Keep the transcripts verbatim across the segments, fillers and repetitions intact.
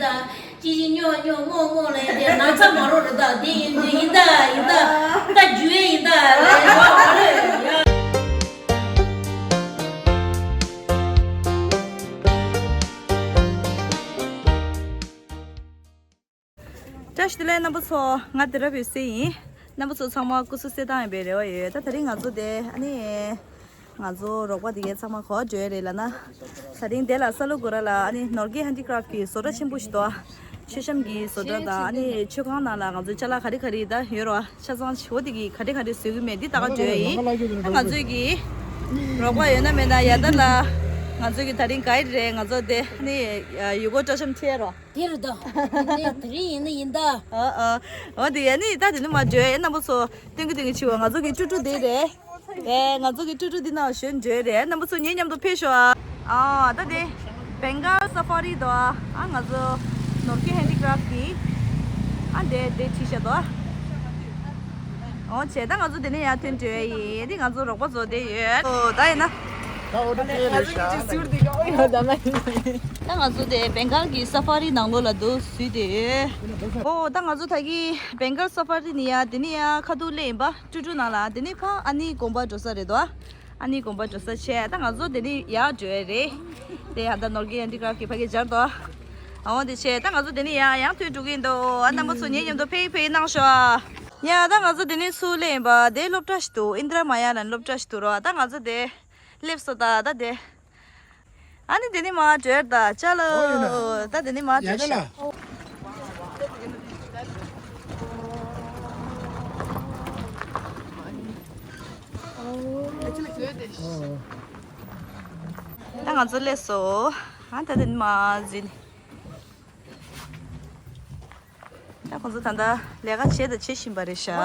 ད་ཅི་ཞིག་ཉོ་ཉོ་རྨོ་རྨོ་ལ་ཡ་དེ་ན་ཚ་མ་རོགས་རེད། ད་དེ་ཡིན་དུས་ཡིན་ད་ཡིན་ད་ད་རྒྱུ་ཡས་ཡིན་ད་ལས་རོགས་མ་རེད་ཡ། བཀྲ་ཤིས་བདེ་ལེགས་རྣམ་པ་ཚོ། ང་དེ་རབ་ཡོད་སྲིད་ཡིན། རྣམ་པ་ཚོ་ཚང་མ་སྐུ་གཟུགས་གསལ་ཐང་ཡིན་པའི་རེ་བ་ཡོད། ད་དེ་རིང་ང་ཚོ་དེ་ཨ་ནི་ང་ཚོ་རོགས་པ་དེ་གའི་ཚང་མ་ག་པར་འགྲོ་ཡ་རེད་ལབ་ན། དེ་རིང་དེ་ལ་ས་ལུ་གུ་ར་ལ་ཨ་ནི་ནོར་གྱི་ཧན་ཌི་ཀ་རབ་ཀྱི་བཟོ་གྲྭ་ཆེན་པོ་ཞིག་འདུག་ཨ། མཆོད་བཤམས་ཀྱི་བཟོ་གྲྭ་དང་ཨ་ནི་མཆོད་ཁང་ནང་ལ་ང་ཚོའི་ཅ་ལག་ག་རེ་ག་རེ་ད་ཡོད་རོ། ཆ་ཚང་ཆེ་བོ་དེ་གི་ག་རེ་ག་རེ་བཟོ་གི་མེད་འདི་ལྟ་ག་འགྲོ་ཡ་ཡིན། ད་ང་ཚོའི་གི་རོགས་པ་ཡོད་ན་མེད་ན་ཡ་ད་ལ་ང་ཚོའི་གི་དེ་རིང་ག་ཡི་རེད། ང་ཚོ་དེ་ཨ་ནི་ཡུལ་སྐོར་སྤྲོ་འཆམ་ཁྲིད་ཡ་རོ། དེ་རེད་ད། དེ་དེ་རིང་ཡིན་ན་ཡིན་ད། ཨ་ཨ། འོ་དེ་ཡ་ནི་ད་དེ་ནི་མ་འགྲོ་ཡ་རྣམ་པ་ཚོ་སྟོན་གི་སྟོན་གི་ཆི་བ། ང་ཚོ་གི་ཀྲུ་ཀྲུ་དེ་རེད། ཨེ་ང་ཚོ་གི་ཀྲུ་ཀྲུ་དེ་ནང་ཞོན་འགྲོ་ཡ་རེད། རྣམ་པ་ཚོ་ངའི་མཉམ་དུ་ཕེབས་ཤོག་ཨ། ཨ་ད་དེ་བེང་གལ་ས་ཕ་རི་དོ་ཨ། ང་ཚོ་ནོར་གྱི་ཧན་ཌི་ཀ་རབ་ཀྱི་ཨ་དེ་དེ་ཁྲིད་ཤ་དོ་ཨ། འོ་བྱས་ད་ང་ཚོ་དེ་ནས་ཡར་ཐོན་འགྲོ་ཡ་ཡིན། དེ་ང་ཚོ་རོགས་པ་ཚོ་དེ་ཡོད། ཨོ་ད་ཡིན་ན། ད་ང་ཚོ་དེ་བེང་གལ་གྱི་ས་ཕ་རི་ནང་ལོགས་ལ་འདུག་བཟོས་ཏེ་ཡོད། ཨོ་ད་ང་ཚོ་ད་གི་བེང་གལ་ས་ཕ་རི་ནི་ཡ་དེ་ནི་ཡ་ཁ་ཐུག་སླེབས་ཡིན་པ། ཀྲུ་ཀྲུ་ནང་ལ་དེ་ནི་ཕ་ཨ་ནི་དགོན་པ་འགྲོ་ས་རེད་དོ། ཨ་ནི་དགོན་པ་འགྲོ་ས་བྱས་ད་ང་ཚོ་དེ་ནི་ཡར་འགྲོ་ཡ་རེད། དེ་ཡང་ད་ནོར་གྱི་ཧན་ཌི་ཀ་རབ་ཀྱི་ཕ་གི་སྦྱར་དོ། ཨོ་དེ་བྱས་ད་ང་ཚོ་དེ་ནི་ཡང་ཡང་ཐོན་འགྲོ་གི་ཡིན་དོ། ཨ་རྣམ་པ་ཚོ་ངའི་མཉམ་དུ་ཕེབས་ཕེབས་གནང་ཤོག་ཨ། ཡ་ད་ང་ཚོ་དེ་ནས་ཚུར་སླེབས་ཡིན་པ། དེ་སློབ་གྲྭ་ཞིག་འདུག་ཨིན་དྲ་མ་ཡ་ལབ་སློབ་གྲྭ་ཞིག་འདུག་རོ། ད་ང་ཚོ་དེ་སླེབས་སོང་ད། ད་དེ་ཨ་ནི་དེ་ནས་མར་འགྲོ་ཡ་ད་ཅ་ལག་ཨོ་ཡོད་ན། ད་དེ་ནས་མར་ཡ་འགྲོ་ཅ་ཤག་ལག་ད་ང་ཚོ་སླེབས་སོང་། ཨ་ད་དེ་ནས་མར་འཛུལ། ད་ཁོང་ཚོ་ད་ལྟ་ལས་ཀ་བྱས་དང་བྱེད་བཞིན་པ་རེད་ཤག་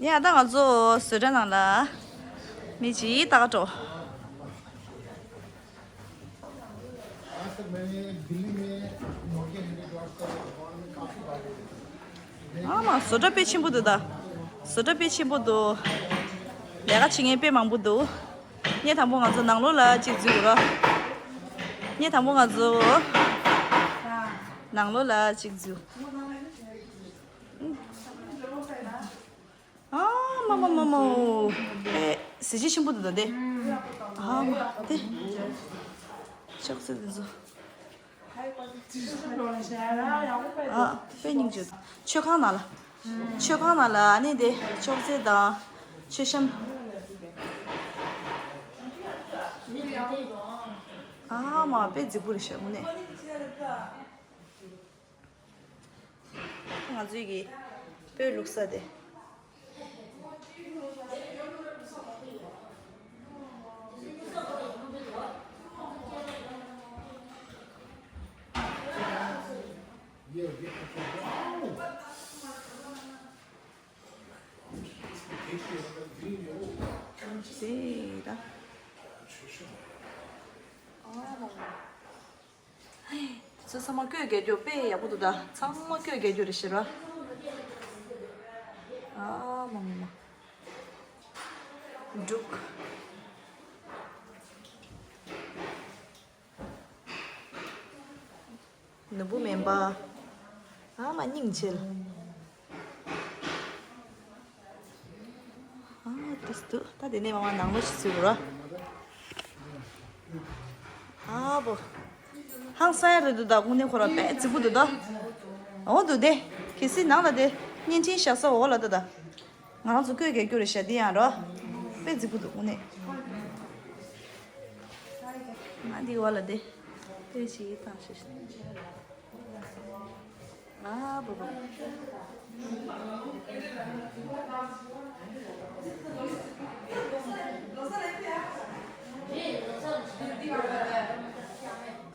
ཡ་ད་ང་ཚོ་བཟོ་གྲྭ་ནང་ལ་མི་གཅིག་ལྟ་ག་འགྲོ། ཨ་མ་བཟོ་གྲྭ་དཔེ་ཆེན་པོ་འདུག་ད། བཟོ་གྲྭ་དཔེ་ཆེན་པོ་འདུག་ལས་ཀ་བྱེད་མཁན་དཔེ་མང་པོ་འདུག་ངས་དང་པོ་ང་ཚོ་ནང་ལོགས་ལ་གཅིག་འཛུལ་དགོས་ར། ངས་དང་པོ་ང་ཚོ་ནང་ལོགས་ལ་གཅིག་འཛུལ། ཨ་མ་མ་མ་མ། ཨེ་གཟི་བརྗིད་ཆེན་པོ་འདུག་ད་དེ། ཨ་མ་དེ། ཅོག་ཙེ་དེ་ཚོ། ཨ་དཔེ་སྙིང་རྗེ། མཆོད་ཁང་ནང་ལ། མཆོད་ཁང་ནང་ལ་ཨ་ནི་དེ་ཅོག་ཙེ་དང་། མཆོད་བཤམས། ཨ་མ་དཔེ་རྫིག་པོ་རེད་ཤག་དངོས་གནས། ང་ཚོའི་གི་སྤོས་བླུགས་ས་དེ། ཟེར་ད། ཨ་ལ། ཚོ་ཚང་མ་བཀོད་རྒྱག་རྒྱུ་དཔེ་ཡག་པོ་འདུག་ད། ཚང་མ་བཀོད་རྒྱག་རྒྱུ་རེད་ཤག་ར། ཨ་མ་མ་མ། འབྲུག་ནོར་བུ་སྨན་པ། ཨ་མ་སྙིང་རྗེ། ཨ་ཏིས་དུ་ད་དེ་ནས་མ་མ་ནང་ལོགས་ཤིག་ཚུད་རོ། ཨ་བོ། ཧང་སང་ཡ་རེད་འདུག་ད། དངོས་གནས་ཁོ་རང་དཔེ་རྫིག་པོ་འདུག་ད། འོ་འདུག་དེ། གལ་སྲིད་ནང་ལ་དེ་བརྙན་འཕྲིན་བཞག་ས་འོག་ལ་ད་ད། ང་རང་ཚོ་བཀོད་རྒྱག་རྒྱུ་རེད་ཤག་འདི་ཡང་རོ། དཔེ་རྫིག་པོ་འདུག་དངོས་གནས། ང་འདི་བ་ལ་དེ། དཔེ་ཞིག་བཏང་ཤག་ཨ་བོ་བོ།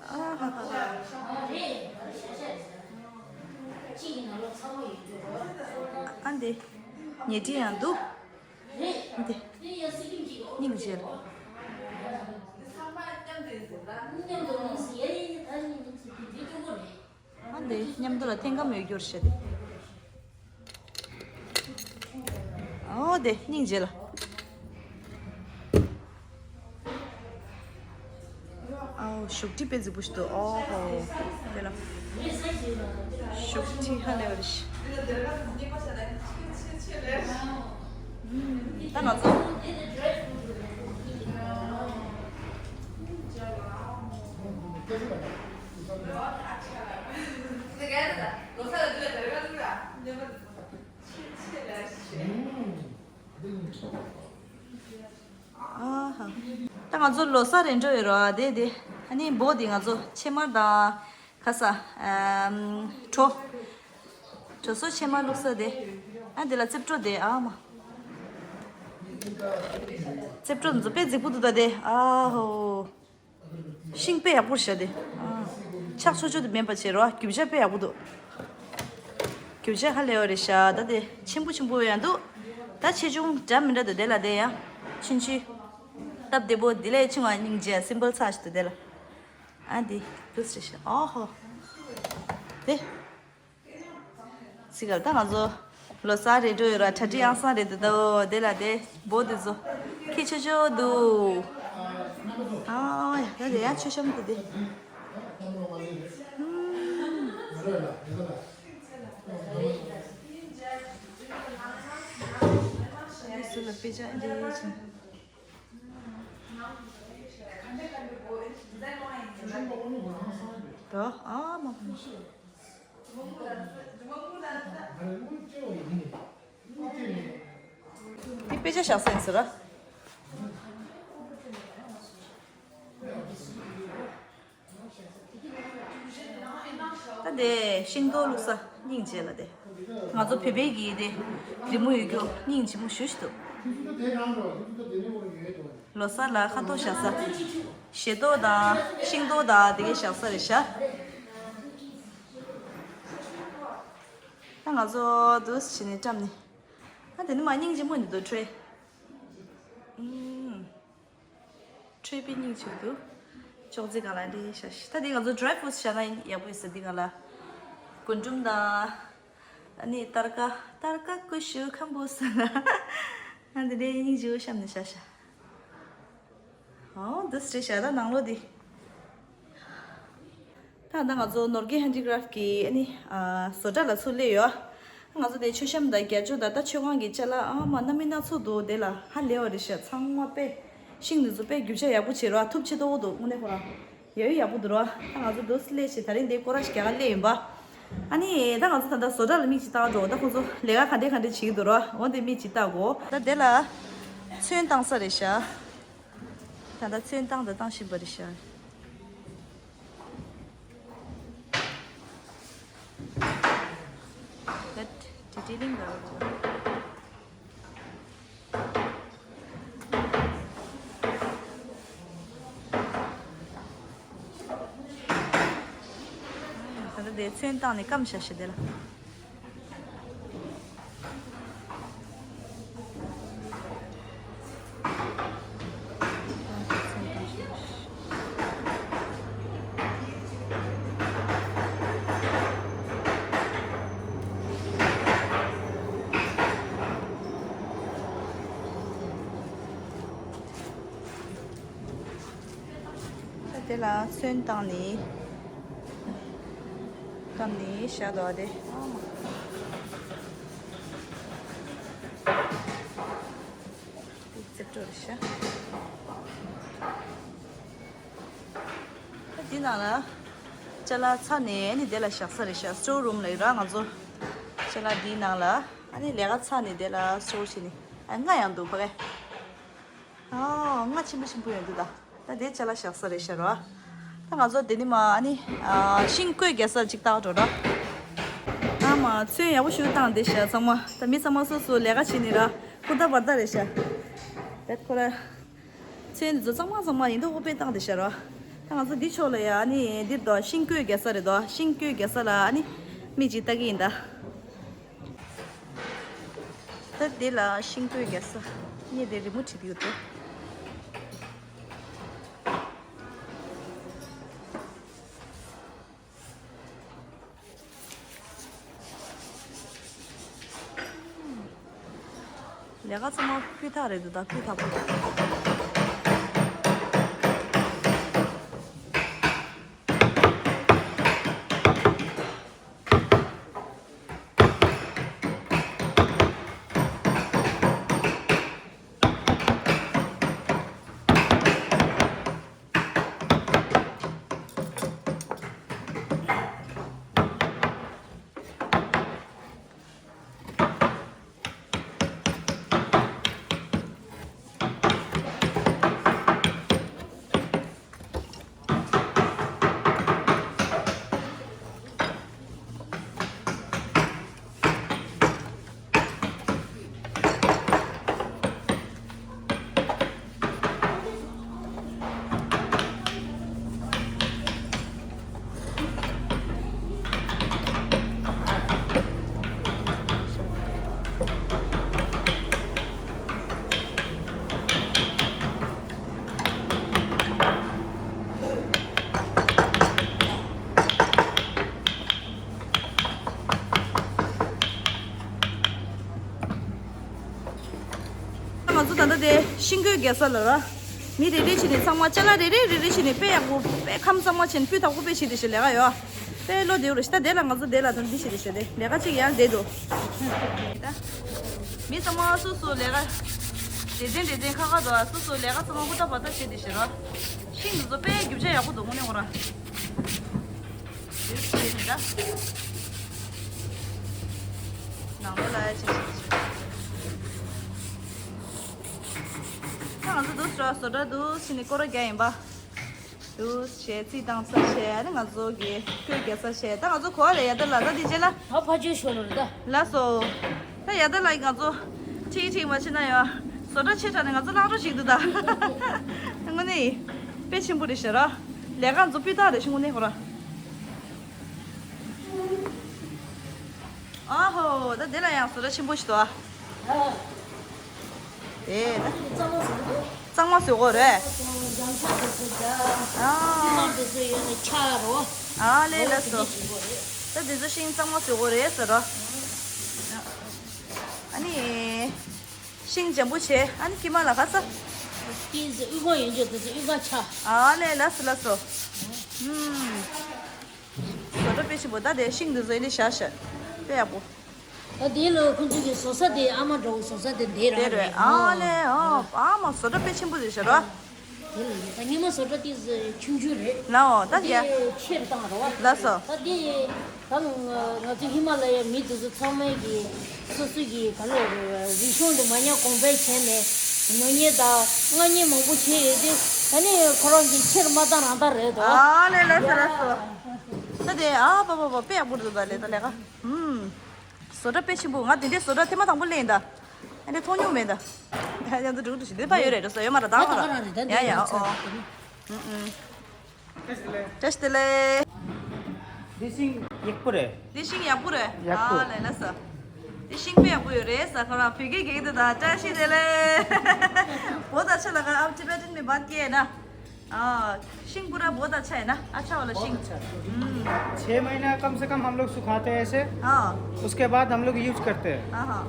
ཨ་ཧ་ཧ་ཧ། ཨ་འདི། ཉལ་ཁྲི་ཡང་འདུག་འདི། སྙིང་རྗེ། འདི་མཉམ་དུ་ལ་ཐེངས་ཀ་མོས་རྒྱུར་བཤད་དེ། ཨོ་དེ་སྙིང་རྗེ་ལ། ཨའོ་ཤུག་ཁྲི་དཔེ་རྫིག་པོ་ཞིག་འདུག་ཨོ་ཧོ། དེ་ལ་ཤུག་ཁྲི་ཧ་ལས་པ་རེད་ཤག་ད་ང་ཚོ། ཨ་ཧ། ད་ང་ཚོ་ལོ་གསར་རེད་འགྲོ་ཡོད་རོ། ཨ་དེ་དེ། ཨ་ནི་འབོ་དེ་ང་ཚོ་ཕྱེ་མར་དང་ཁ་ས་ཨམ་གྲོ། གྲོ་སོ་ཕྱེ་མར་བླུགས་ས་དེ། ཨ་དེ་ལ་རྩེབ་གྲོ་དེ་ཨ་མ། རྩེབ་གྲོ་འཛུ་དཔེ་རྫིག་པོ་འདུག་ད་དེ་ཨ་ཧོ། ཤིང་དཔེ་ཡག་པོ་བཞག་དེ། ཨ། ཆག་ཆོ་ཆོ་དེ་མེད་པ་བྱེད་རོགས། རྒྱུ་ཆ་དཔེ་ཡག་པོ་འདུག་རྒྱུ་ཆ་ཧ་ལས་པ་རེད་ཤག་ད་དེ་ཆེན་པོ་ཆེན་པོ་ཡང་འདུག་ད་ཆེ་ཆུང་འདྲ་མི་འདྲ་འདུག་དེ་ལ་དེ་ཡང་ཆུང་ཆུང་། སྟབས་བདེ་པོ་དེ་ལས་ཆུང་བ་སྙིང་རྗེ་སིམ་པལ་ཚ་ཞིག་འདུག་དེ་ལ། ཨ་འདི་འདུག་སེ་ཤག་ཨོ་ཧོ། དེ། ཚིག་ག་ད་ང་ཚོ་ལོ་གསར་རེད་འགྲོ་ཡོད་ར། གྲ་སྒྲིག་ཨང་སང་རེད་འདུག་ད་དེ་ལ་དེ་འབོ་དེ་ཚོ་ཁྱི་ཆོ་ཆོ་འདུག་ཨ་ཡ་ད་དེ་ཡ་ཆོ་ཤམ་དེ་དེ། སུ་ལ་དཔེ་ཆ་འདི་ཆེ། ད་ཨ་མ་ཁོ། འདི་དཔེ་ཆ་བཞག་ས་ཡིན་ཟེར་ར། ད་དེ་ཤིང་ཏོག་བླུགས་ས་སྙིང་རྗེ་ལ་དེ། ང་ཚོ་བོད་པའི་གི་དེ་རི་མོ་ཡོད་རྒྱུ་སྙིང་རྗེ་མོ་ཞུ་ཞིག་འདུག་ལོ་གསར་ལ་ཁ་ཏོག་བཞག་ས། ཞལ་ཏོག་དང་ཤིང་ཏོག་དང་དེ་གའི་བཞག་ས་རེད་ཤག་ད་ང་ཚོ་འདུག་སེ་བྱས་ནས་བཀྲམ་ནས། ཨ་དེ་ནི་མ་སྙིང་རྗེ་མོ་འདི་འདུག་ཁྲོས། ཨུམ། ཁྲོས་པའི་སྙིང་རྗེ་འདུག་ཅོག་ཙེ་གང་ལ་འདྲེས་ཤག་ཤི། ད་དེ་ང་ཚོ་ཌ་རའི་ཕུ་རུ་ཊི་བཞག་ན་ཡག་པོ་ཡོད་ས་འདི་གང་ལ། རྒུན་འབྲུམ་དང་། ཨ་ནི་སྟར་ཀ་སྟར་ཀ་ཀུ་ཤུ་ཁམ་བུ་ས་ལ། ཨ་འདི་འདྲའི་སྙིང་རྗེ་བོ་བཤམས་ནས་བཞག་ཤག་ཨོ་འདི་སི་ཊེ་ཤ་ད་ནང་ལོགས་འདི། ད་ད་ང་ཚོ་ནོར་གྱི་ཧན་ཌི་ཀ་རབ་ཀྱི་ཨ་ནི་ཨ་བཟོ་གྲྭ་ལ་ཚུར་སླེབས་ཡོད། ང་ཚོ་དེ་མཆོད་བཤམས་དང་རྒྱ་མཆོ་དང་ད་མཆོད་ཁང་གི་ཅ་ལག་ཨ་མ་སྣ་མིན་སྣ་ཚོགས་འདུག་དེ་ལ་ཧ་ལས་པ་རེད་ཤག་ཚང་མ་དཔེ་ཤིང་འདི་ཚོ་དཔེ་རྒྱུ་ཆ་ཡག་པོ་བྱེད་རོགས། ཐུབ་ཆེ་ཏོག་འདུག་དངོས་གནས་ཁོ་རང་ཡ་ཡོ་ཡག་པོ་འདུག་རོགས། ད་ང་ཚོ་འདུག་སླེབས་ཤིག་ད་རིང་འདི་སྐོར་ར་ཞིག་རྒྱག་ག་སླེབས་ཡིན་པ། ཨ་ནི་ད་ང་ཚོ་ད་ལྟ་བཟོ་གྲྭ་ལ་མིག་ཅིག་བལྟ་འགྲོ། ད་ཁོ་ཚོ་ལས་ཀ་ག་འདྲས་ག་འདྲས་བྱེད་ཀྱི་འདུག་རོགས། འོ་འདི་མིག་ཅིག་བལྟ་དགོ། ད་དེ་ལ་ཚོན་བཏང་ས་རེད་ཤག་ད་ལྟ་ཚོན་བཏང་དང་བཏང་བཞིན་པ་རེད་ཤག་ད་ཌི་ཊེ་ལིང་ག་རེ་བྱས། ད་ལྟ་དེ་ཚོན་བཏང་ནས་སྐམ་བཞག་ཤག་དེ་ལ། དེ་ལ་ཚོན་བཏང་ནས་སྐམ་ནས་བཞག་འདུག་ཨ་དེ། དེ་རྩེ་བྲོ་རེད་ཤག་ད་འདི་ནང་ལ་ཅ་ལག་ཚར་ནས་ཨ་ནི་དེ་ལ་བཞག་ས་རེད་ཤག་སི་ཊོར་རུམ་ལ་ཡོད་ར། ང་ཚོ་ཅ་ལག་འདིའི་ནང་ལ་ཨ་ནི་ལས་ཀ་ཚར་ནས་དེ་ལ་སི་ཊོར་བྱས་ནས། ཨ་རྔ་ཡང་འདུག་ཕ་གི། ཨ་རྔ་ཆེན་པོ་ཆེན་པོ་ཡོད་འདུག་ད། ད་དེ་ཅ་ལག་བཞག་ས་རེད་ཤག་ར། ད་ང་ཚོ་དེ་ནི་མ་ཨ་ནི་ཨ་ཤིང་བརྐོས་རྒྱག་ས་ཅིག་བཏགས་འགྲོ་ར། ཨ་མ་ཚོན་ཡག་པོ་ཞིག་བཏང་བསྡད་ཤག་ཚང་མ་ད་མི་ཚང་མ་སོ་སོ་ལས་ཀ་བྱེད་ནི་ར། ཧུར་ཐག་འབར་ཐག་རེད་ཤག་ད་ཁོ་ར་ཚོན་འདི་ཚོ་གཙང་མ་གཙང་མ་ཡིན་མདོག་དཔེ་བཏང་བསྡད་ཤག་ར། ད་ང་ཚོ་འདི་ཕྱོགས་ལ་ཡ་ཨ་ནི་འདིར་དོ་ཤིང་བརྐོས་རྒྱག་ས་རེད་དོ། ཤིང་བརྐོས་རྒྱག་ས་ལ་ཨ་ནི་མི་ཅིག་ལྟ་གི་ཡིན་ད། ད་དེ་ལ་ཤིང་བརྐོས་རྒྱག་ས། ངས་དེ་རི་མོ་བྲིས་ཡོད་དོ། ལས་ཀ་ཚང་མ་སྤུས་དག་རེད་འདུག་ད་སྤུས་དག་པོ། ང་ཚོ་ད་ལྟ་དེ་ཤིང་བརྐོས་རྒྱག་ས་ལ་ར། མི་རེ་རེ་བྱས་ནས་ཚང་མ་ཅ་ལག་རེ་རེ་རེ་རེ་བྱས་ནས་དཔེ་ཡག་པོ་དཔེ་ཁམས་གཙང་མ་བྱས་ནས་སྤུས་དག་པོ་དཔེ་བྱས་ཏེ་ཞིག་ལས་ཀ་ཡོད། དཔེ་བློ་བདེ་བོ་རེད་ཤི། ད་དེ་ལ་ང་ཚོ་དེ་ལ་ད་འདི་བྱས་ཏེ་ཞིག་དེ་ལས་ཀ་གཅིག་ཡང་བསྡད་འདུག་ད་མི་ཚང་མ་སོ་སོ་ལས་ཀ་སྡེ་ཚན་སྡེ་ཚན་ཁག་ཁག་ཏུ་སོ་སོ་ལས་ཀ་ཚང་མ་ཧུར་ཐག་འབད་ཐག་བྱས་ཏེ་ཞིག་ར། ཤིང་འདི་ཚོ་དཔེ་རྒྱུ་ཆ་ཡག་པོ་འདུག་དངོས་གནས་ཁོ་ར། ཡོད་ཟེར་ནས་ད། ནང་ལོགས་ལ་ཡ་ཅིག་ཅིག་ཅིག་ད་ང་ཚོ་འདུག་ཟེར་བ་བཟོ་གྲྭ་འདུག་ཟེར་ནས་སྐོར་ར་རྒྱག་ཡིན་པ། འདུག་བྱས་རྩིས་བཏང་ཚར་བྱས་ཨ་ནི་ང་ཚོ་གི་བརྐོས་རྒྱག་ཚར་བྱས་ད་ང་ཚོ་གོ་བ་ལས་ཡ་ད་ལ་ད་འདི་རྗེས་ལ། ད་ཕ་ཆོས་ཤོར་ལོ་རེད་ད། ལགས་སོ། ད་ཡ་ད་ལ་ང་ཚོ་ཁྲིག་ཁྲིག་མ་བྱེད་ན་ཡ། བཟོ་གྲྭ་ཆེ་དྲགས་ནས་ང་ཚོ་བརླག་འགྲོ་ཞིག་འདུག་ད། དངོས་གནས་དཔེ་ཆེན་པོ་རེད་ཤག་ར། ལས་ཀ་ང་ཚོ་སྤུས་དག་རེད་ཤག་དངོས་གནས་ཁོ་ར། ཨ་ཧོ། ད་དེ་ལ་ཡང་བཟོ་གྲྭ་ཆེན་པོ་ཞིག་འདུག་ཨ། དེ་ད། གཙང་མ་བཟོ་དགོས་རེད། ཨ། ཨ་ལས་ལགས་སོ། ད་དེ་ཚོ་ཤིང་གཙང་མ་བཟོ་དགོས་རེད་ཟེར་རོ། ཨ་ནི། ཤིང་འཇམ་པོ་བྱས་ཨ་ནི་ཀྱི་མ་ལ་ཁ་ས། དེ་ཚོ་དབུས་ཁ་ཡོད་འཇོག་དེ་ཚོ་དབུས་ཁ་ཆ། ཨ་ལས་ལགས་སོ་ལགས་སོ། ཨུམ། བཟོ་གྲྭ་དཔེ་ཆེན་པོ་ད་དེ་ཤིང་འདི་ཚོ་ཨེ་ལས་བཞག་བཞག་དཔེ་ཡག་པོ། ད་དེ་ལ་ཁོང་ཚོ་གི་བཟོ་ས་དེ་ཨ་མ་འདྲ་བོ་བཟོ་ས་དེ་འདི་རང་དེ་རེད། རེད་ཨ་ལས་ཨོ་ཨ་མ་བཟོ་གྲྭ་དཔེ་ཆེན་པོ་རེད་ཤག་ར། དེ་ལ་ཡིན་ད་སྔོན་མ་བཟོ་གྲྭ་དེ་ཆུང་ཆུང་རེད། ལའོ་ད་དེ་ཡ། ཆེར་བཏང་རོ། ལགས་སོ། ད་དེ་ད་ང་ང་ཚོ་ཧི་མ་ལ་ཡའི་མི་དེ་ཚོ་ཚང་མའི་གི་སོ་སོ་གི་ག་ལ་རིག་གཞུང་དེ་མ་ཉམས་གོང་འཕེལ་བྱས་ནས་ཉོ་མཁན་དང་མངགས་མཁན་མང་པོ་བྱས་ཡོད་དུས་ད་ནི་ཁོ་རང་གི་ཆེར་མ་བཏང་རང་བཏང་རེད་དོ། ཨ་ལས་ལགས་སོ་ལགས་སོ། ད་དེ་ཨ་པ་པ་པ་དཔེ་ཡག་པོ་འདུག་ད་ལས་ད་ལས་ཀ་ཧུམ། བཟོ་གྲྭ་དཔེ་ཆེན་པོ། ང་དེ་འདྲའི་བཟོ་གྲྭ་ཐེངས་མ་དང་པོ་སླེབས་ཡིན་ད། ཨ་འདྲ་མཐོང་མྱོང་མེད་ད། ཡང་དུ་འགྲོ་འགྲོ་ཞིག་འདི་ཕ་ཡོད་རེད་འགྲོ་ས་ཡོད་མ་རེད་ད་ང་ད་ར། ང་རེད་ད་ཡ་ཡ་འདི་ཨོ་ཚོ་ཨོ། ཨུ་ཨུ། བཀྲ་ཤིས་བདེ་ལེགས། འདི་ཤིང་ཡག་པོ་རེད། འདི་ཤིང་ཡག་པོ་རེད། ཡག་པོ། ཨ་ལས་ལ་ས། འདི་ཤིང་དཔེ་ཡག་པོ་ཡོད་རེད་ས་ཁོ་རང་བོད་སྐད་གེགས་འདུག་ད། བཀྲ་ཤིས་བདེ་ལེགས། बहुत अच्छा लगा। आप टिबेटन में बात किए ना। हाँ, शिंगपुरा बहुत अच्छा है ना? अच्छा वाला शिंग। बहुत अच्छा। हम्म। छः महीना कम से कम हम लोग सुखाते हैं ऐसे। हाँ। उसके बाद हम लोग यूज़ करते हैं। हाँ, हाँ।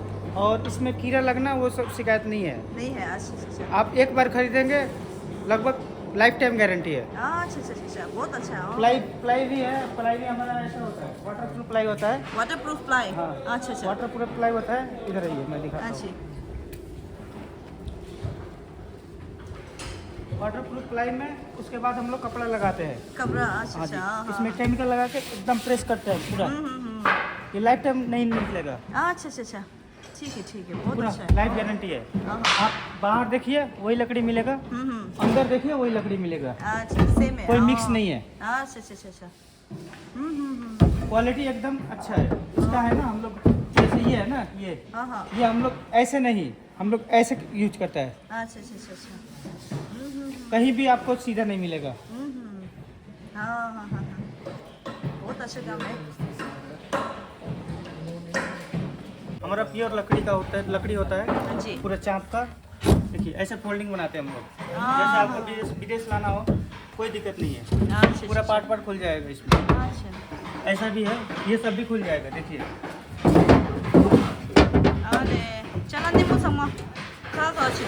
और इसमें कीड़ा लगना वो सब शिकायत नहीं है। नहीं है, अच्छा, अच्छा, अच्छा। आप एक बार खरीदेंगे, लगभग लाइफ टाइम गारंटी है। हाँ, अच्छा, अच्छा, अच्छा, अच्छा, बहुत अच्छा है। प्लाई, प्लाई भी है, प्लाई भी हमारा ऐसा होता है, वाटर प्रूफ प्लाई होता है। Water proof ply? हाँ। अच्छा, अच्छा। वाटर प्रूफ प्लाई होता है, इधर आइए, मैं दिखाता हूँ। अच्छा। वाटर प्रूफ प्लाई में उसके बाद हम लोग कपड़ा लगाते हैं। कपड़ा, अच्छा, हाँ जी। अच्छा, हाँ, हाँ, इसमें हाँ। केमिकल लगा के एकदम प्रेस करते हैं पूरा। हम्म, हम्म, हम्म। ये लाइफ टाइम नहीं निकलेगा। अच्छा, अच्छा, अच्छा। ठीक है, ठीक है, बहुत पूरा अच्छा है। लाइफ गारंटी है। हाँ, हाँ। आप बाहर देखिए, वही लकड़ी मिलेगा। हम्म, हम्म। अंदर देखिए, वही लकड़ी मिलेगा। अच्छा, सेम है। कोई मिक्स हाँ। नहीं है। अच्छा, अच्छा, अच्छा, अच्छा। हम्म, हम्म, हम्म। क्वालिटी एकदम अच्छा है। इसका है ना, हम लोग जैसे ये है ना, ये, हाँ, हाँ। ये हम लोग ऐसे नहीं, हम लोग ऐसे यूज़ करता है। अच्छा, अच्छा, अच्छा, अच्छा। हम्म, हम्म, हम्म। कहीं भी आपको सीधा नहीं मिलेगा। हम्म, हम्म। हाँ, हाँ, हाँ, हाँ। बहुत अच्छा काम है। हमारा प्योर लकड़ी का होता है, लकड़ी होता है। हाँ जी। पूरा चाँप का। देखिए, ऐसे फोल्डिंग बनाते हैं हम लोग। हाँ, जैसे आपको हाँ। विदेश, विदेश लाना हो, कोई दिक्कत नहीं है। अच्छा, पूरा अच्छा, पार्ट अच्छा। पार्ट खुल जाएगा इसमें। अच्छा। ऐसा भी है, ये सब भी खुल जाएगा, देखिए। अरे, चला नहीं वो सामान।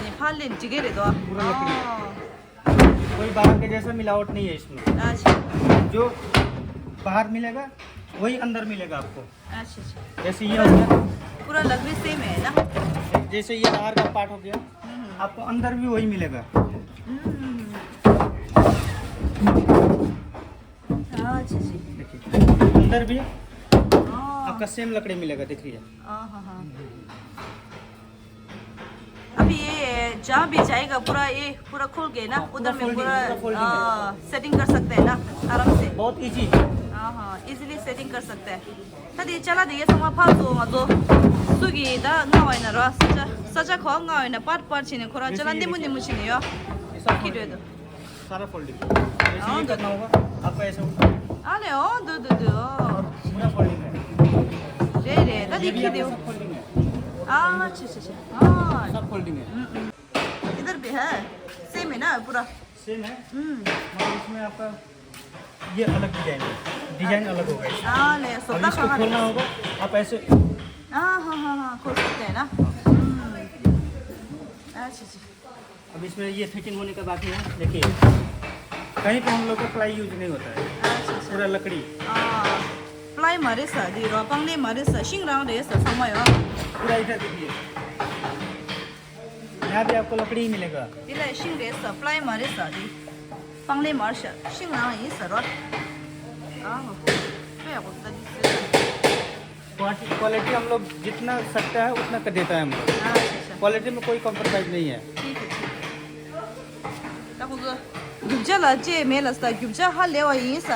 नेपाल ले जिगेरे दो। पूरा लकड़ी है। कोई बाहर के जैसा मिलावट नहीं है इसमें। अच्छा। जो बाहर मिलेगा, वही अंदर मिलेगा आपको। अच्छा, अच्छा। जैसे ये हो गया। पूरा लकड़ी सेम है ना? जैसे ये बाहर का पार्ट हो गया, हम्म। आपको अंदर भी वही मिलेगा। हम्म। अच्छा जी। देखिए, अंदर भी हाँ। आपका सेम लकड़ी मिलेगा, देखिए। हाँ, हाँ, हाँ। अभी ये जहाँ भी जाएगा, पूरा ये पूरा खोल के ना, हाँ, उधर पूरा में folding, पूरा, पूरा folding है। आ, सेटिंग कर सकते हैं ना, आराम से। बहुत इजी है। हाँ, हाँ, इजीली सेटिंग कर सकते हैं। ད་དེ་ཅ་ལག་དེ་ཡས་ཚང་མ་ཕར་ཚུར་ང་ཚོ་སུ་གི་ད་མངགས་པ་ཡིན་ན་ར། ས་ཆ་ས་ཆ་གོ་མངགས་པ་ཡིན་ན་པར་པར་བྱས་ནས་ཁོ་རང་ཅ་ལག་བདེ་མོ་བདེ་མོ་བྱས་ནས་ཡོད། ऐसा ཁྱི་འགྲོ་འདུག་ས་ཆ་ཁོལ་འདུག་ཨ་འདུག་ཨ་ལེ། ཨོ་འདུག་འདུག་འདུག་ཨོ། རེད་རེད། ད་དེ་ཁྱི་དེ། ཨ་ཆེ་ཆེ་ཆེ། ཨ་ས་ཁོལ་འདུག इधर भी है। सेम है ना पूरा? सेम है। हम्म। मगर इसमें आपका ये अलग डिजाइन है, डिजाइन अलग होगा इसका। हाँ, ले, और इसको खोलना होगा, आप ऐसे। हाँ, हाँ, हाँ, हाँ, खोल सकते हैं ना। हम्म। अच्छा, अच्छा। अब इसमें ये फिटिंग होने का बाकी है, देखिए, कहीं पे हम लोग का प्लाई यूज नहीं होता है, अच्छा, अच्छा। पूरा लकड़ी। प्लाई मारे सा दी रो, पंगले मारे सा, शिंग रांग रे सा, समय हो। पूरा इधर देखिए। यहाँ भी आपको लकड़ी ही मिलेगा। དེ་ལ་ཤིང་རེད་ས། པླའི་མ་རེད་ས། དེ་པང་ལེ་མར་ཤ་ཤིང་རང་ཡིན་ས་རོ། ཨ་ཧོ། ཧོ། དཔེ་ཡག་པོ་ད་དེ་ཟེར། क्वालिटी क्वालिटी हम लोग जितना सकता है उतना कर देता है हम लोग। ཨ་ཤ་ཤ། क्वालिटी में कोई कॉम्प्रोमाइज नहीं है। ཐིག་གི་ཐིག་ད་ཁོ་ཚོ་རྒྱུ་ཆ་ལ་ཅེས་མེད་ལ་ས། རྒྱུ་ཆ་ཧ་ལས་པ་ཡིན་ས།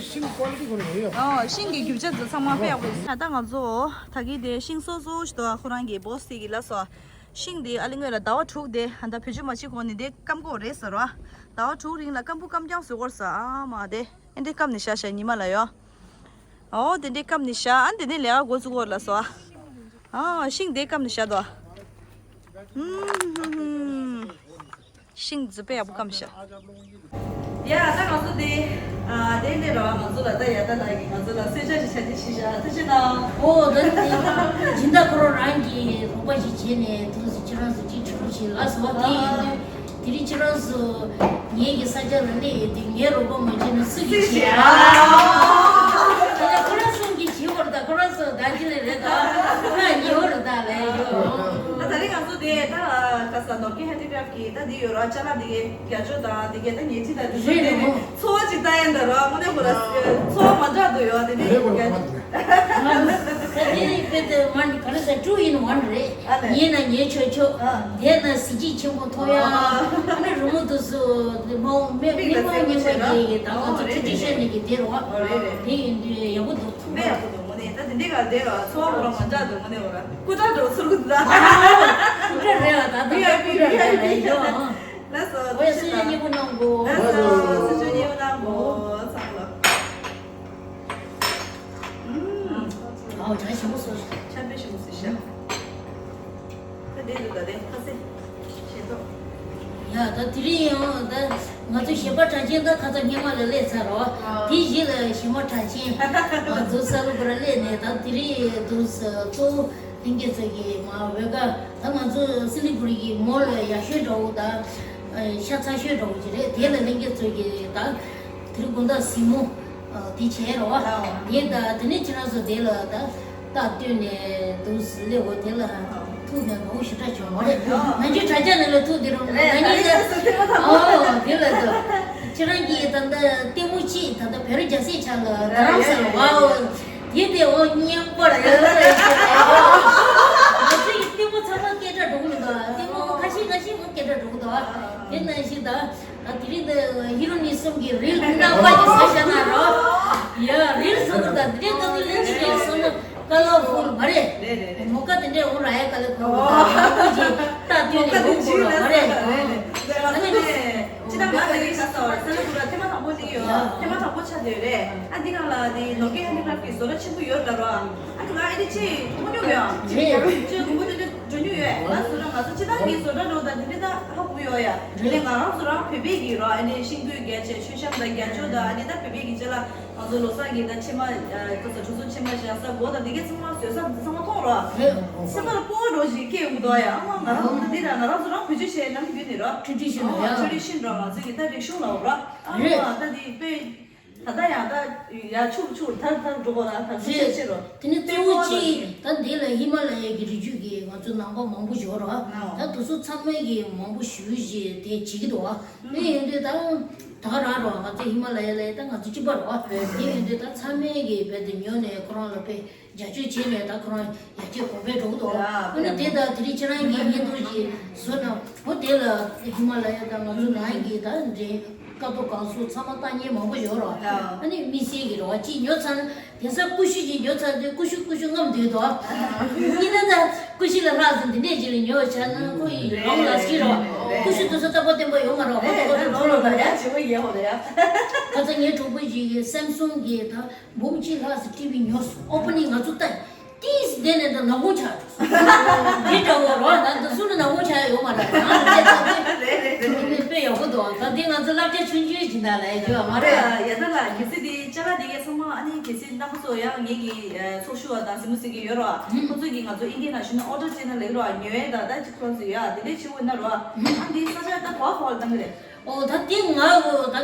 ཤིང་ཀོ་ལི་ཊི་ཁོ་རང་ཡོད། ཨོ་ཤིང་གི་རྒྱུ་ཆ་ཚོ་ཚང་མ་དཔེ་ཡག་པོ་ཡིན་ས། ད་ང་ཚོ་ད་གི་དེ་ཤིང་སོ་སོ་ཞིག་ཏུ་ཁོ་རང་གི་སྦོ་སི་གི་ལ་སོ། ཤིང་འདི་ཨ་ལི་ངོས་ལ་ཟླ་བ་དྲུག་དེ་ཨ་ད་བེད་སྤྱོད་མ་བྱེད་གོང་ནས་དེ་སྐམ་གོ་རེད་ཟེར་བ། ཟླ་བ་དྲུག་རིང་ལ་སྐམ་པོ་སྐམ་རྐྱང་བཟོ་གོ་ས། ཨ་མ་དེ་ཨེ་འདི་སྐམ་ནས་བཞག་བཞག་ཉི་མ་ལ་ཡོ། ཨོ་དེ་འདི་སྐམ་ནས་བཞག་ཨ་འདི་ནས་ལས་ཀ་འགོ་བཙུགས་གོ་ལ་སོ། ཨ་ཤིང་དེ་སྐམ་ནས་བཞག་དོ། ཧུམ་ཧུམ་ཧུམ། ཤིང་འཛུགས་པའི་ཡག་པོ་སྐམ་ཤག་ཡ་ད་ང་ཚོ་དེ་ཨ་དེ་འདྲ་ར་ང་ཚོ་ལ་ད་ཡ་ད་ལ་གི་ང་ཚོ་ལ་གསོལ་ཇ་ཞིག་ཆ་ཅིག་ཞིག་བཞག་ཐུགས་རྗེ་གནང་། ཨོ་ད་དེ་སྦྱིན་བདག་ཁོ་རང་རང་གི་རོགས་པ་ཞིག་བྱས་ནས་དུས་སུ་ཁྱེད་རང་ཚོ་གཅིག་ཁྲིད་རོགས་བྱེད་ལགས་སོ། དེ་ཡིན་དུས་དེ་རིང་ཁྱེད་རང་ཚོ་ངེད་ཀྱི་ས་ཆ་ལ་སླེབས་ཡོད་དུས་ངའི་རོགས་པ་མ་བྱས་ན་སུ་གིས་བྱེད་ཨ། ད་ཁོ་རང་གསུམ་གྱིས་བྱེད་དགོས་རེད། ད་ཁོ་རང་ཚོ་ད་ཅི་ལས་རེད། ད་ཁོ་རང་ཉེ་བོ་རེད། ད་ལས་ཡོད། ད་ད་རེས་ང་ཚོ་དེ་ད་ག་ས་ནོར་གྱི་ཧེན་ཌི་ཀ་རེ་ཕཊ་གི་ད་འདི་ཡོད་ར། ཅ་ལག་འདི་གའི་རྒྱ་ཅོ་དང་འདི་གའི་ད་ཉལ་ཁྲི་དང་འདི་ཚོ་རེད་དེ་ནོ། ཚོ་བ་ཅིག་ལྟ་ཡན་ད་ར་དངོས་གནས་ཁོ་ར་ཚོ་བ་མ་འདྲ་འདུག་ཡོད་དེ་ནི་རྒྱ་ཅོ། ད་དེ་ནི་དཔེ་དེ་མ་ནི་ག་རེ་ཟེར། two in one རེད། ཨ་ལས། ཉལ་ན་ཉལ་ཆོག་ཆོག་ཨ། བསྡད་ན་གཟི་བརྗིད་ཆེན་པོ་མཐོང་ཡ། ཨ། ཨ་ནི་རི་མོ་དུ་སུ་མ་འོང་མེད་མི་མ་འོང་ཉེ་བ་དེ་ད་ང་ཚོ་ཁྲི་ཁྲི་ཤ་ནི་གི་དེ་རོ། ཨ་རེད་རེད། དེ་ཡིན་དུས་ཡག་པོ་འདུག་དཔེ་ཡག་པོ་འདུག་དངོས་གནས་ད་དེ་འདྲའི་ག་རེ་ར་ཚོ་བ་ཁོ་རང་མ་འདྲ་འདུག་དངོས་གནས་ཁོ་ར་སྐུ་དྲག་འགྲོ་ཚུར་གུ་འདྲ། སྐུ་དྲག་རེད་ལ་ད་ད་སྐུ་དྲག་རེད་ལ་ཡོ། ལགས་སོ། ཨོ་ཡ་སུ་ཡ་ཉེ་པོ་གནང་གོ། ལགས་སོ། སུ་ཅུ་ཉེ་པོ་གནང་གོ་ཚང་ལ། ཨུམ། ཨའོ་གྲ་ཞིམ་པོ་སོ། ཆར་པའི་ཞིམ་པོ་སི་ཤ། ད་དེ་འདུག་ད་དེ་ཁ་སེ་ཤེས་ཏོ། ཡ་ད་དེ་རིང་ཡང་ད་ང་ཚོ་གཞས་པ་གྲགས་ཅན་ད་ཁ་ཚ་སྔས་མ་ལ་སླེབས་ཚར་རོ། ཨ། དེ་གཞི་ལ་གཞས་མ་གྲགས་ཅན་ང་ཚོ་ས་ལུ་པུ་ར་སླེབས་ནས་ད་དེ་རིང་དུ་ས་གཙོ་བོ་ལྷན་རྒྱས་ཚོ་གི་མ་འོས་ཀ་ད་ང་ཚོ་སི་ལི་གུ་རི་གི་མོ་ལ་ཡག་ཤོས་འདྲ་བོ་ད་ཤ་ཚ་ཤོས་འདྲ་བོ་ཅིག་རེད། དེ་ལ་ལྷན་རྒྱས་ཚོ་གི་ད་དེ་རིང་དགོང་དག་གཟིགས་མོ། དེ་བྱས་རོ། དེ་ད་དེ་ནས་ཁྱེད་རང་ཚོ་དེ་ལ་ད་རྟགས་བཏོན་ནས་འདུག་སླེབས་འོ། དེ་ལ་ཐུག་ནས་ངོ་ཞེ་དྲག་བྱུང་བ་རེད། ང་ཚོའི་དྲ་རྒྱ་ནས་ལ་ཐུག་དེ་རུང་ང་གཉིས་ལ་ཨོ་དེ་ལ་ད་ཁྱེད་རང་གིས་ད་ལྟ་ལྟད་མོ་གཅིག་ད་ལྟ་བེ་རི་རྒྱ་སེ་ཆ་ལ་ད་རང་ས་ལ་ཝའོ་དེ་དེ་ཨོ་སྙན་པོ་ར་ཡོད་ར་ཡོད་ཟེར་ལ་ཨོ་ང་ཚོ་ཡི་ལྟད་མོ་ཚང་མ་སྐད་གྲགས་འགྲོ་གི་མི་འདུག་ལྟད་མོ་ཁ་ཤས་ཁ་ཤས་མོ་སྐད་གྲགས་འགྲོ་གི་འདུག་དེ་ནང་བཞིན་ད། ད་དེ་རིང་འདི་ཧི་རོ་ནི་གསུམ་གྱི་རིལ་མི་འདྲ་བ་ཞིག་བཟོས་བཞག་ན་རོ། ཡ་རིལ་བཟོ་དགོས། ད་དེ་འདྲའི་ད་དེ་ལེན་ཅི་ལེན་སོང་ན་ཀ་ལར་ཕུལ་མ་རེད། རེད་རེད་རེད། མོ་ཀ་དེ་འདྲའི་འོང་ར་ཡ་ཀ་ལར་ཕུལ་མོ་ཀ་ཅིག་ད་དུས་ནས་འོང་དགོས་ར་མ་རེད། ད་ནི་ཅི་ད་ང་ད་རིང་ཁ་ས་བར་ས་ལ་ཁུ་ར་ཐེངས་མ་དང་པོ་ནི་ཡོད། ཐེངས་མ་དང་པོ་ཆགས་བསྡད་ཡོད་རེད། ཨ་འདི་གང་ལ་ནི་ནོ་ཀེ་ཧེན་ཌི་ཀ་རེ་ཕཊ་གི་བཟོ་གྲྭ་ཆེན་པོ་ཡོད་ལ་རོ། ཨ་ནི་ང་ཨེ་འདི་ཅི་མཐོང་མྱོང་ཡོད། ཅི་ཡང་ཅི་ཁུ་ར་དེ་འདྲ། འགྲོ་མྱོང་ཡོད། ང་བཟོ་གྲྭ་ང་ཚོ་སྤྱི་བཏང་གི་བཟོ་གྲྭ་འགྲོ་དང་དེ་འདྲ་ད་ཧ་གོ་ཡོད་ཡ། རེད། ང་རང་བཟོ་གྲྭ་བོད་པའི་གི་རོ། ཨ་ནི་ཤིང་ཏོག་རྒྱ་ཆེ་མཆོད་བཤམས་དང་རྒྱ་ཅོ་དང་ཨ་ནི་ད་བོད་པའི་གི་ཅ་ལག་ ང་ཚོ་ལོ་གསར་གྱི་ད་ཕྱེ་མ་ཨ་ཁ་ས་ཆུ་ཚོད་ཕྱེ་མ་བཞག་ས་སྒོ་དང་དེ་གའི་ཚང་མ་བཟོས་ས་ཚང་མ་མཐོང་རོགས། སེམས་པ་ལ་སྤོ་བོ་འགྲོ་ཞིག་སྐྱེ་ཡོང་གི་འདུག་ཡ། ཨ་མ་ང་རང་ཚོ་འདི་ད་ང་རང་ཚོ་རང་བེད་སྤྱོད་བྱས་ནམ་རྒྱུན་ནས་རོགས། ཊེ་ཌི་ཤན་ཡ། ཊེ་ཌི་ཤན་རོགས། ང་ཚོ་གི་ད་རིག་གཞུང་ལ་འོ་རོགས། ཨ་མ་ད་འདི་དཔེ་ད་ད་ཡང་ད་ཡ་ཆུག་ཆུག་ཐར་ཐར་འགྲོ་གོ་ར། ཐར་ཆུག་ཆེ་ཆེ་རོགས། དེ་ནི་གཙོ་བོ་གཅིག་ད་འདི་ལ་ཧི་མ་ལ་ཡའི་གི་རི་རྒྱུད་ཀྱི་ང་ཚོ་ནང་པ་མང་པོ་ཡོད་རོགས། ད་དེ་ཚོ་ཚང་མས་གི་མང་པོ་ཞུ་བཞིན་དེ་བྱེད་ཀྱི་འདུག་ཨ། དེ་ཡིན་དུས་ད་ད་ག་རང་རོགས། ང་ཚོ་ཧི་མ་ལ་ཡ་ལ་ཡ་ད་ང་ཚོ་གཅིག་པ་རོགས། དེ་ཡིན་དུས་ད་ཚང་མས་གི་རྦད་དེ་ཉོས་ནས་ཁོ་རང་ལ་དཔེ་རྒྱབ་སྐྱོར་བྱས་ནས་ད་ཁོ་རང་ཡར་རྒྱས་གོང་འཕེལ་འགྲོ་གི་འདུག་ཨ་ནི་དེ་ད་དེ་རིང་ཁྱེད་རང་གིས་བརྙན་ཐུང་ཞིག་བཟོས་ན་འོ་དེ་ལ་ཧི་མ་ལ་ཡ་དང་ང་ཚོ་ནང་གི་ད་འདྲེ་ཀ་ཏོ་གང་སོ་ཚང་མ་ལྟ་མཁན་མང་པོ་ཡོད་རོགས། ཨ་ནི་དམིགས་བསལ་གྱི་རོགས་གཅིག་ཉོ་ཚར་ན་དེང་སང་ཀུ་ཤུ་ཞིག་ཉོ་ཚར་དུས་ཀུ་ཤུ་ཀུ་ཤུ་རྔམ་འདུག་དོ། ཡིན་ན་ད་ཀུ་ཤུ་ལ་ལྷག་ཙམ་འདི་འདྲས་ཅིག་ལ་ཉོ་བྱས་ན་ཁོ་ཡི་རང་ལ་སྐྱིད་རོགས། ཀུ་ཤུ་དེ་ཚོ་རྟག་པར་བརྟན་པོ་ཡོད་མ་རོགས། ཧོ་ད་ཧོ་ད་འགྲོ་ལོ་ད་ཡ་བྱེད་པོ་ཡེ་ཧོ་ད་ཡ། ཁ་ཚ་ངའི་གྲོགས་པོ་ཞིག་གིས་སེམ་སུང་གི་ད་འབུམ་གཅིག་ལྷག་ཙམ་ཊི་བི་ཉོས་སོང་། ཨོ་པ་ནིང་ང་ཚོ་ལྟ་ཏིས་བསྡད་ནས་ད་ནག་ཁུང་ཆགས། འདི་འདྲ་བོ་རོགས་ད་འདི་ཚོ་ནི་ནག་ཁུང་ཆགས་ཡོད་མ་རེད། ང་ཚོ་བལྟས་ཚར་དུས་རེད་རེད་རེད། དེ་ནི་དཔེ་ཡག་པོ་འདུག་ད་འདི་ང་ཚོ་བསླབ་བྱ་ཆུང་ཆུང་ཞིག་ད་ལ་ཡ་ཅོ་མ་རེད། ཡ་ད་ལ་གལ་སྲིད་དེ་ཅ་ལག་དེ་གས་ཚང་མ་ཨ་ནི་གལ་སྲིད་རྣམ་པ་ཚོ་ཡང་ངེད་ཀྱི་ཚོགས་ཞུགས་པ་དང་གཟིགས་མོ་གཟིགས་ཀྱི་ཡོད་རོགས། ཁོ་ཚོ་གིས་ང་ཚོ་ཨིན་སྐད་ནང་ཞུས་ན་ཨོ་ཌར་བྱས་ན་ལེགས་རོགས། ཉོ་ཡས་ད་ད་ཅིག་ཁོ་ཚོ་ཡ་དེ་འདྲས་བྱེད་འོས་ན་རོགས། ཨ་འདི་ས་ཆ་ད་ག་བ་ག་བ་ལ་བཏང་གི་རེད། ཨོ་ད་དེ་ང་ཨོ་ད་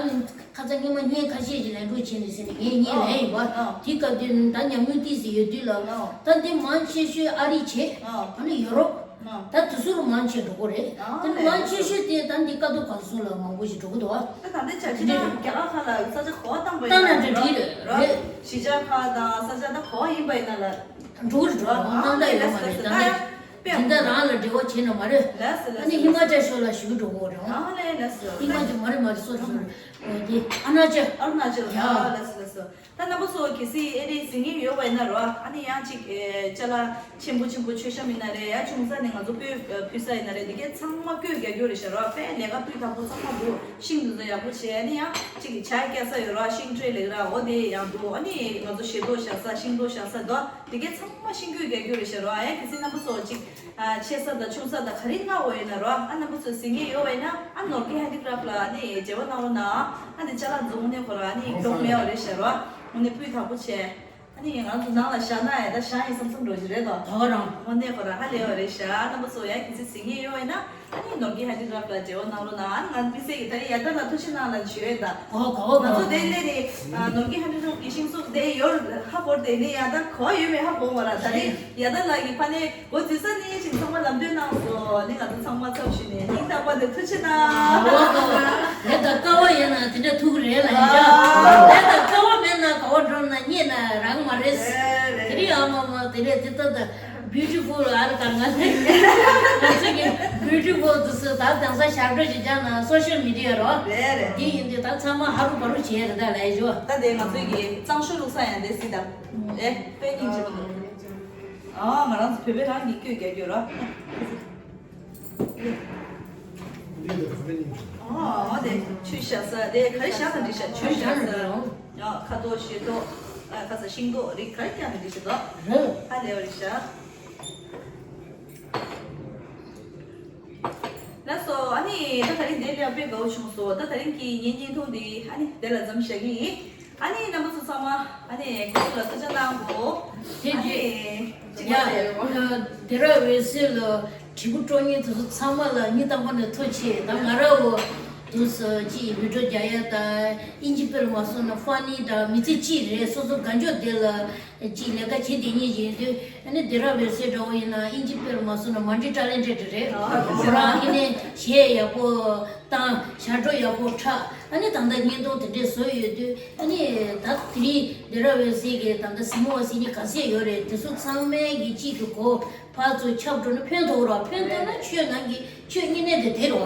ཁ་ཚ་སྔོན་མ་བརྙན་ཁ་ཤས་ཀྱི་ལས་འགུལ་བྱས་ནས་ཟེར་ནས་ངས་བརྙན་ལེན་ཡིན་པ། ཨ་དེ་སྐབས་དུས་ད་ཉམས་མྱོང་ཏིས་ཡོད་དུས་ལ། ཨ་ད་འདི་མང་ཆེ་ཤོས་ཨ་རི་བྱས། ཨ་ཨ་ནི་ཡོ་རོབ། ཨ་ད་དེ་ཚོ་རུ་མང་ཆེ་འགྲོ་གི་རེད། ཨ་དེ་ནི་མང་ཆེ་ཤོས་དེ་ད་འདི་ཀ་ཏོ་ག་སུ་ལ་མང་པོ་ཞིག་འགྲོ་གི་འདུག་ཨ་ད་ད་འདི་ཆ་ཁྱི་ན་རྒྱ་གར་ཁ་ལ་ས་ཆ་ག་བ་བཏང་པ་ཡིན་ན་ད་ན་འདྲ་འདྲི་རེད་རེད། གཞིས་ཆགས་ཁག་དང་ས་ཆ་ད་ག་བ་ཡིན་པ་ཡིན་ན་ལ་འགྲོ་གི་རེད། འགྲོ་གི་རེད། ཨ་ནི་ད་ལས་ད་ལས་ད་ད་ཡོད་མ་རེད། ད་ཡིན་ད་རང་ལ་འབྲེལ་བ་བྱས་ན་མ་རེད། ལགས་སོ་ལགས་སོ། ཨ་ནི་ཧི་མ་ཅལ་ཕྱོགས་ལ་ཞུགས་འགྲོ་གོ་རང་། ཨ་ལས་ལགས་སོ། ཧི་མ་ཅལ་མ་རེད་མ་རེད་སོ་རེད་སོ་རེད། འོ་དེ་ཨ་ན་ཅལ། ཨ་རུ་ན་ཅལ་ཡ། ཡ་ལགས་སོ་ལགས་སོ། ད་རྣམ་པ་ཚོ་གལ་སྲིད་ཨེ་རེད་ཟེར་མཁན་ཡོད་པ་ཡིན་ན་རོ། ཨ་ནི་ཡང་ཅིག་ཨེ་ཅ་ལག་ཆེན་པོ་ཆེན་པོ་མཆོད་བཤམས་ཡིན་ན་རེད། ཡ་ཆུང་ས་ནས་ང་ཚོ་སྤོས་ཕུལ་ས་ཡིན་ན་རེད། དེ་གས་ཚང་མ་སྐྱོད་རྒྱག་རྒྱུ་རེད་ཤག་རོ། དཔེ་ལས་ཀ་སྤུས་དག་པོ་ཚང་མ་འདུག་ཤིང་དེ་ཚོ་ཡག་པོ་བྱས། ཨ་ནི་ཡང་ཅིག་ཇ་བཀལ་ས་ཡོད་རོ། ཤིང་ཊྲེ་ལེགས་ར་འོ་དེ་ཡང་འདུག་ཨ་ནི་ང་ཚོ་ཞལ་ཏོག་བཞག་ས་ཤིང་ཏོག་བཞག་ས་འདུག་དེ་གས་ཚང་མ་ཤིང་སྐྱོད་རྒྱག་རྒྱུ་རེད་ཤག་རོ། ཨ་ཡ་གལ་སྲིད་རྣམ་པ་ཚོ་ཅིག་ཨ་ཆེ་ས་དང་ཆུང་ས་དང་ག་རེ་མངགས་འོས་ཡོད་ན་རོ། ཨ་རྣམ་པ་ཚོ་གཟིགས་མཁན་ཡོད་པ་ཡིན་ན་ཨ་ནོར་གྱི་ཧེན་ཌི་ཀ་རབ་ལ་ཨ་ནི་འབྲེལ་བ་གནང་རོགས་གནང་། ཨ་ནི་ཅ་ལག་འཛོམས་ནས་ཁོ་ར་ཨ་ནི་གྱོང་མེད་པ་རེད་ཤག་རོ། དངོས་གནས་སྤུས་དག་པོ་བྱས། ཨ་ནི་ང་ཚོ་ནང་ལ་བཞག་ན་ཡ་ད་བཞག་ཡིན་བསམ་བསམ་འགྲོ་གི་རེད་དོ། ད་ག་རང་། དངོས་གནས་ཁོ་ར་ཧ་ལས་པ་རེད་ཤག་རྣམ་པ་ཚོ་ཡ་གལ་སྲིད་གཟིགས་མཁན་ཡོད་པ་ཡིན་ན་ཨ་ནི་ནོར་གྱི་ཧེན་ཌི་ཀ་རབ་ལ་འབྲེལ་བ་གནང་རོགས་གནང་། ཨ་ནི་ང་དམིགས་བསལ་གྱི་ད་རེས་ཡ་ད་ལ་ཐུགས་རྗེ་གནང་ལ་ཞུ་ཡོད་ད། གོ་གོ་གོ། ང་ཚོ་དེ་ནས་ནི་ནོར་གྱི་ཧེན་ཌི་ཀ་རབ་ཀྱི་ཤིང་བཟོ་དེ་ཡོད་ཧ་གོ་དེ་ནི་ཡ་ད་གོ་ཡོད་མེད་ཧ་གོ་བ་ར། ད་རེས་ཡ་ད་ལ་གི་ཕ་ནས། འོ་དེ་ས་ནས་ཅིག་ཚང་མ་ལམ་སྟོན་གནང་སོང་། ནི་ང་ཚོ་ཚང་མ་ཚབ་ཞུས་ནས་སྙིང་ཐག་པ་ནས་ཐུགས་རྗེ་གནང་། འོ་ལེ་དང་ཀ་བ་ཡིན་ན་དེ་འདྲ་ཐུག་རེད་ལ་ཡིན་ཀྱང་། ལེ་དང་ཀ་བ་མེད་ན་ག་བ་འགྲོ་ན་རྙེད་ན་རང་མ་རེད། རེད་རེད། དེ་རིང་ཨ་མ་མ་དེ་རེད་དེ་ལྟ་ད་བིའུ་ཊི་ཕུལ་ཨར་ག་ང་ཚོ་གི་བིའུ་ཊི་ཕུལ་དུ་སུ་ད་དང་ས་ཞབས་བྲོ་ཞིག་བརྒྱབ་ན་སོ་ཤལ་མི་ཌི་ཡ་རོ། རེད་རེད། དེ་ཡིན་དུས་ད་ཚང་མ་ཧ་རུ་བ་རུ་བྱས་རེད་ད་ལ་ཡི་ཞོ། ད་དེ་ང་ཚོ་གི་གཙང་ཤོ་ལུག་ས་ཡང་དེ་སྲིད་ད། ཨེ་དཔེ་སྙིང་རྗེ་པོ་འདུག་ཨ་ང་རང་ཚོ་བོད་པའི་རང་གི་སྐྱོད་རྒྱག་རྒྱུ་རོ། ཨ་ཨ་དེ་ཆུ་བཞག་ས་དེ་ག་རེ་བཞག་ས་འདི་བཞག་ཆུ་བཞག་ས། ཨ་ཁ་དོག་ཞལ་ཏོག་ཨ་ཁ་ས་ཤིང་ཏོག་རིགས་ག་རེ་བཞག་ན་འདི་བཞག་དོ། ཧ་ལས་པ་རེད་བཞག་ལགས་སོ། ཨ་ནི་ད་དེ་རིང་འདི་ལས་དཔེ་དགའ་བོ་བྱུང་སོང་། ད་དེ་རིང་གི་ངའི་བརྙན་ཐུང་འདི་ཨ་ནི་དེ་ལ་མཚམས་བཞག་གི་ཡིན། ཨ་ནི་རྣམ་པ་ཚོ་ཚང་མ་ཨ་ནི་སྐུ་ལ་ཐུགས་རྗེ་གནང་གོ་ཨ་ནི་ཅི་ཡ་ཡ། དེ་ར་འོད་ཟེར་ལ་དྲིལ་བུ་སྤྲོ་ཉེན་དེ་ཚོ་ཚང་མ་ལ་སྙིང་ཐག་པ་ནས་ཐུགས་རྗེ་ཆེ། ད་ང་ར་འོ་དུས་སུ་ཅི་བི་ཌི་ཡོ་རྒྱག་ཡ་ད་ཨིན་ཇི་དཔེར་མ་སོང་ན་ཧྥ་ནི་ད་མི་ཚེ་གཅིག་རེད། སོ་སོ་དགའ་ཕྱོགས་དེ་ལ་ཅི་ལས་ཀ་བྱེད་དེ་ཉིད་ཡིན་དུས། ཨ་ནི་དེ་ར་འོད་ཟེར་འདྲ་བོ་ཡིན་ན་ཨིན་ཇི་དཔེར་མ་སོང་ན་མལ་ཊི་ཊེ་ལེན་ཊེཌ་རེད། ཁོ་རང་ཨ་ནི་གཞས་ཡག་པོ་བཏང་ཞབས་བྲོ་ཡག་པོ་འཁྲབ། ཨ་ནི་ད་ལྟ་བརྙན་ཐུང་དེ་འདྲས་བཟོ་ཡོད་དུས་ཨ་ནི་ད་དེ་རིང་དེ་ར་འོད་ཟེར་གྱི་ད་ལྟ་གཟིགས་མོ་བ་གཟིགས་མཁན་ག་ཚད་ཡོད་རེད། དེ་ཚོ་ཚང་མའི་གི་གཅིག་གི་གོ་ཕར་ཚུར་ཁྱབ་འགྲོ་ན་ཕན་ཐོགས་ར། ཕན་ཐོགས་ན་ཆོས་ནང་གི་ཆོས་དངོས་གནས་དེ་དེ་རེད་བ།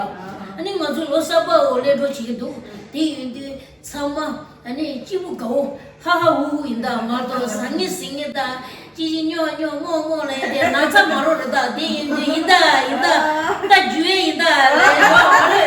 ཨ་ནི་ང་ཚོ་ལོ་གསར་པའོ་སླེབས་འགྲོ་བྱེད་ཀྱི་འདུག་དེ་ཡིན་དུས། ཚང་མ་ཨ་ནི་སྐྱིད་པོ་དགའ་བོ་ཧ་ཧ་ཧུ་ཧུ་ཡིན་ད་མ་གཏོགས་ཟང་ངེ་ཟིང་ངེ་ད་ཅི་ཞིག་སྨྱོ་སྨྱོ་རྨོ་རྨོ་ལ་ཡིན་ཏེ་ན་ཚ་མ་རོ་རེད། ད་དེ་ཡིན་དུས་ཡིན་ད་ཡིན་ད་ད་རྒྱུ་ཡིན་ད་ལས་རོགས་ཨ་ནི་